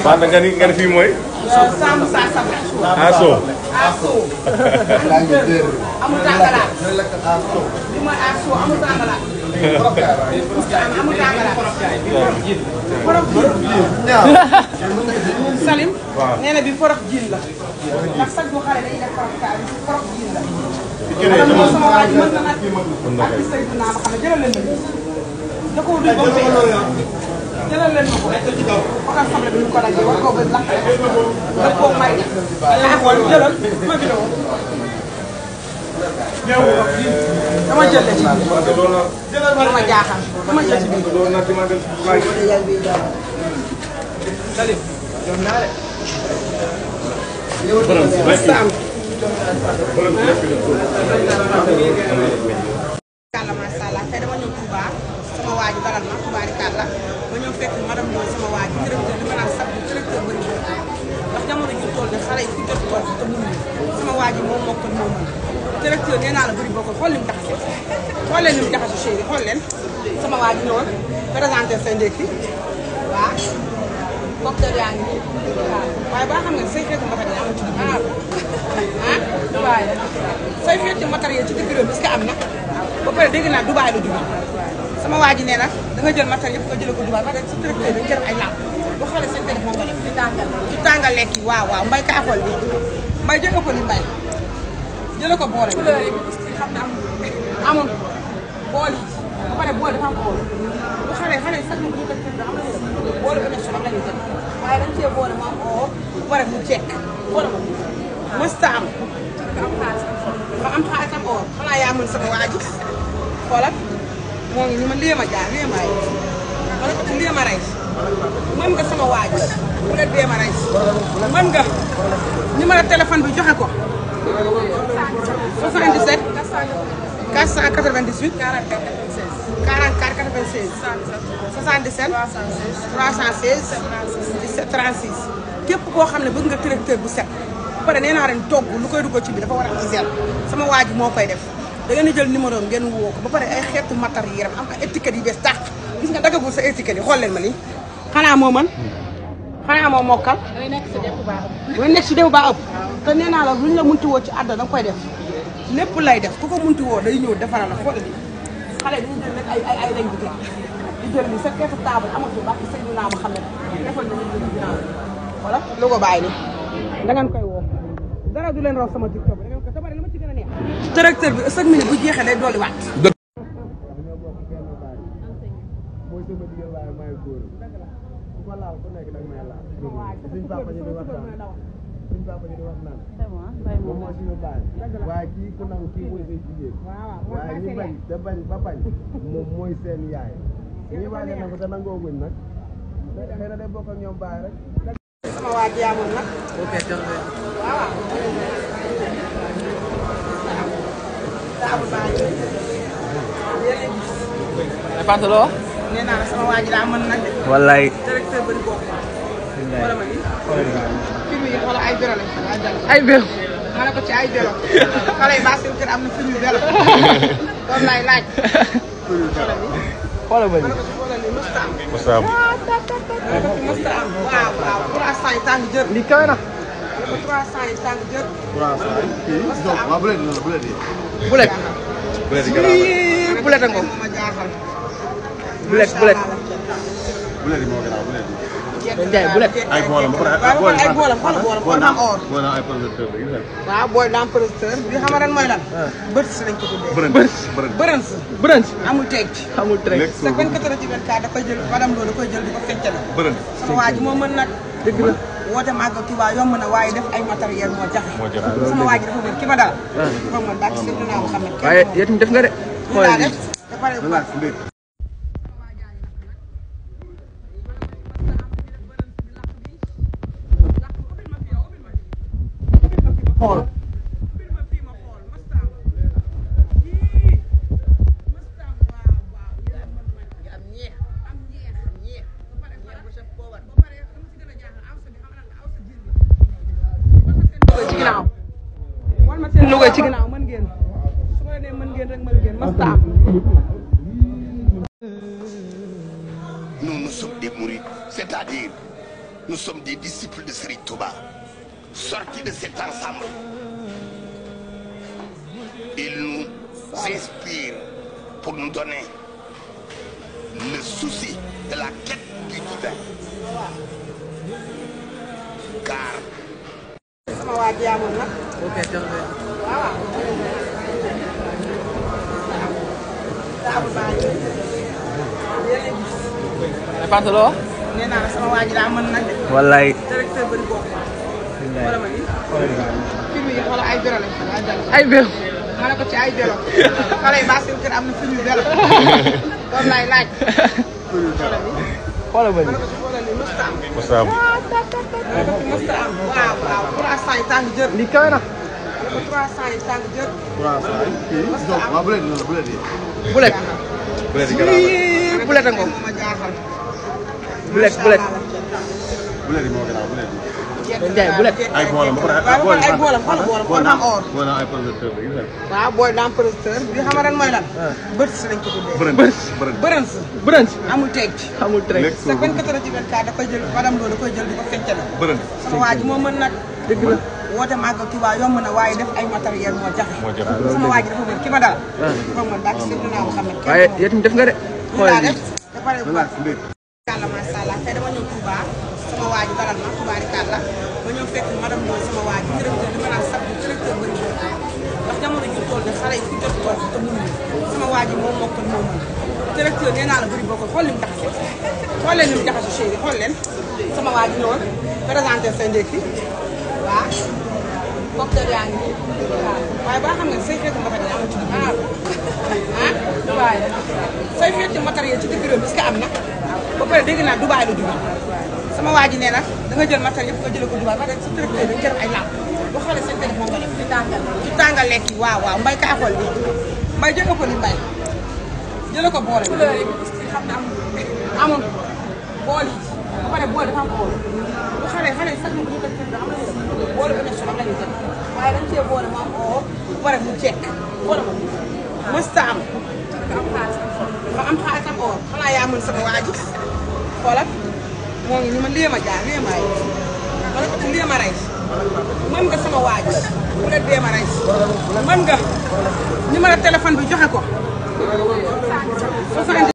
Mana nga ni fii mooy. Saamu saa sab Aso. amul tàngalaat. li mooy aso amul tàngalaat. amul tàngalaat. Salim. nee na bi forox jiin la. ndax sax bu xale dañuy def foroxkaay bi forox jiin la. kon sama waa ji mën na nag. ak bi saytu naa ma xam ne jëlal leen ma nii. da koo duy ba mu fekk. jëlal leen ma ko. xoolal soble bi ñu ko dajee war koo bëgg lakk da koo may. yaa xool jëlal ma vidéo. dama jël la ci biir. dama jaaxal dama jël ci biir. Salim. kàlla macha allah tey dama ñëw Touba sama waa ji dalal ma Touba di kàlla ma ñëw fekk madame Ndoye sama waa ji directeur li ma naan sax bu directeur bëri ndax jamono ji tool de xale yi ku jot tool te mënuñu sama waa ji moom moo ko moo mën directeur nee naa la bëri boo ko xool lim jaxase xool leen lim jaxase chéri xool leen sama waa ji ñëwoon présenté sa ndekki waaw cocktail yaa ngi nii waaye ba xam nga say xeetu matériel am na ci digg waaye say xeetu matériel ci digg réew mi est-ce que am na ba pare dégg naa Dubaay la jóge sama waa ji nee na da nga jël matériel yëpp nga jëlee ko Dubaay ba rek sa directeur dañ jël ay làmp boo xoolee seen téléphone nga def ci tàngal lekk yi waaw waaw mbay kaa xool bi mbay jëlee ko ni mbay jëlee ko boole xam ne amul bool yi ba pare bool dafa am bool bu xale yi sax ñu ko def am na boole bu nekk si la ñuy jël waaye dañ cee boole mu am oo bu pare mu jekk boole ko mësta am ba am xaalis am oo xanaa yaa mën sama waa ji xoolal moo ngi ni ma léema jaar léema ay ma ne ko ci léema rey mën nga sama waa ji bu la léema rey mën nga numéro téléphone bi joxe ko 77 498 44 96 77 316 17 36 képp koo xam ne bëgg nga tracteur bu set ba pare nee naa ren togg lu koy dugg ci bi dafa war a am gel sama waa ji moo koy def da ngeen di jël numéro ngeen woo ko ba pare ay xeetu matériel am ay étiquette yu bees tàq gis nga dagagul sa étiquette yi xool leen ma lii xanaa moo mën xanaa moo mokkal day nekk si déw baa ëpp te nee naa la luñ la munti woo ci àdduna danga koy def lépp lay def ku ko munti woo day ñëw defaral la xool xale dañuy jël nag ay lañ bi di jël ni sa keesu table amatul baax ci sëñ naa ma xam ne defal nañu jël ginnaaw wala lu ko bàyyi ni da ngeen koy woo dara du leen raw sama TikTok da ngeen ko tabare li ma ci gën a neex tracteur bi chaque minute bu jeexee day dolli waat suñ papa ñu di wax naan moom mooy suñu baay waaye kii ku nangu kii mooy say jigéen waaye ñu bañ te bañ ba bañ moom mooy seen yaay ñuy waaj a nangu te nangoo guñ nag xëy na day bokk ak ñoom baay rek sama waa ji amoon nag waaw pantalon nee naa la sama waa ji daa mën nag wallaay directeur bëri bokk wala ma ni film yi xoolal ay vélo lañ ay vélo ma ne ko ci ay vélo xale yi baa seen kër am na film yu vélo doon laay laaj xoolal ba ma ne ko ci xoolal li mësta am Mësta am. mësta am waaw waaw 300 yi tàng jër lii kawe na ma ne ko 300 yi tàng jër mësta am bulet Bulet bulet a ngoog ma jaaxal bulet Ndiaye bulet Ay boolam ba pare ay boolam xool am or boolam ay projecteur la gis nga. waaw booy lamp producteur bi xam nga ren mooy lan bët si lañ ko tuddee bërëns bërëns amul teg amul trek sa 24 heures ci 24 da koy jël madame Lo da koy jël di ko feccale Bërën. sama waa ji moo mën nag dëgg la woote màggal Tuubaa yomb na waaye def ay matériel moo jafe Moo jafe. sama waa ji dafa mën ki ma dal dafa mën bàcc si dinaa ko xam ne waaye yow tamit def nga de xoolal def lii da pare xool ci ginnaaw mën ngeen su ma la nee mën ngeen rek mën ngeen masta am. Nous sommes des mourides, c'est-à-dire nous sommes des disciples de Serigne Touba, sortis de cet ensemble. Il nous inspire pour nous donner le souci de la quête du divin. Car sama waa ji amoon nag. ok jërëjëf. waaw. mais Fatou loo. nee naa la sama waa ji daa mën nag de. wallaay. directeur bëri bokk. wala ma ni. film yi xoolal ay vélo lañ fa ay vélo. ay vélo. ma ne ko ci ay vélo. xale yi ba seen kër am na film yu vélo. loolu laay laaj. xoolal ma ma ne nii. ko ci xoolal nii mësta am. Moussa am. ma ne ko ci mësta am. waaw waaw 300 yi tàng jër. lii kawe na. ma ne ko 300 yi tàng jër. waaw bu leen bu leen bulet. Bulet yi garaaw la. lii bulet a ngoog. ma jaaxal. bulet bulet. Bulet yi moo garaaw bulet yi. Ndiaye bulet. ay boolam ba pare waaw ba pare ay boolam xoolal boolam xoolal am or. boo naa ay projecteur la gis nga. waaw booy l'empereur bi xam nga ren mooy lan. bët si lañ ko tuddee. bërën bërën. bërën si. brunch. amul teg ci. amul train. lekk sa 24 heures ci 24 da koy jël madame Lo da koy jël di ko feccale. bërën. sama waa ji moo mën nag. dëgg la. woote màggal Tuubaa yomb na waaye def ay matériel moo jafe. moo jafe. sama waa ji dafa mën ki ma dal. dafa mën daal ci Seydina Muhammad. waaye yéen tamit def nga de. xoolal def lii. ba pare bu baax. kàlla macha allah tey dama ñëw Touba sama waa ji dalal ma Touba di kàlla ma ñëw fekk madame Lo sama waa ji directeur bi ma naan sax directeur bëri boobu ndax jamono ji tool ne xale yi fi jot tool te mënuñu sama waa ji moom mokkal moom mën directeur nee naa la bëri boo ko xool lim jaxase xool leen lim jaxase chéri xool leen sama waa ji ñëwoon présenté say ndékki waaw cocktail yaa ngi nii waaye ba xam nga say xeetu matériel amul ci biir waaye say xeetu matériel ci biir est-ce que am na ba pare dégg naa Dubaay la jóge sama waa ji nee na da nga jël matériel yëpp nga jëlee ko Dubaay ba tey sa directeur dañu jël ay làmp boo xoolee seen téléphone nga def ci tàngal lekk yi waaw waaw mbay kaa xool bi mbay jëlee ko ni mbay jëlee ko boole bi xam ne amul bool yi ba pare bool dafa am bool bu xale yi sax ñu ko jël am na boole bu nekk la ñuy jël waaye dañ cee boole mu am oo bu pare mu jekk boole ma mësta am ma am xaalis am oo xanaa yaa mën sama waa ji xoolal moo ngi ni ma léema jaar léema yi ma ne ko ci léema rey mën nga sama waa ji bu la léema rey mën nga numéro téléphone bi joxe ko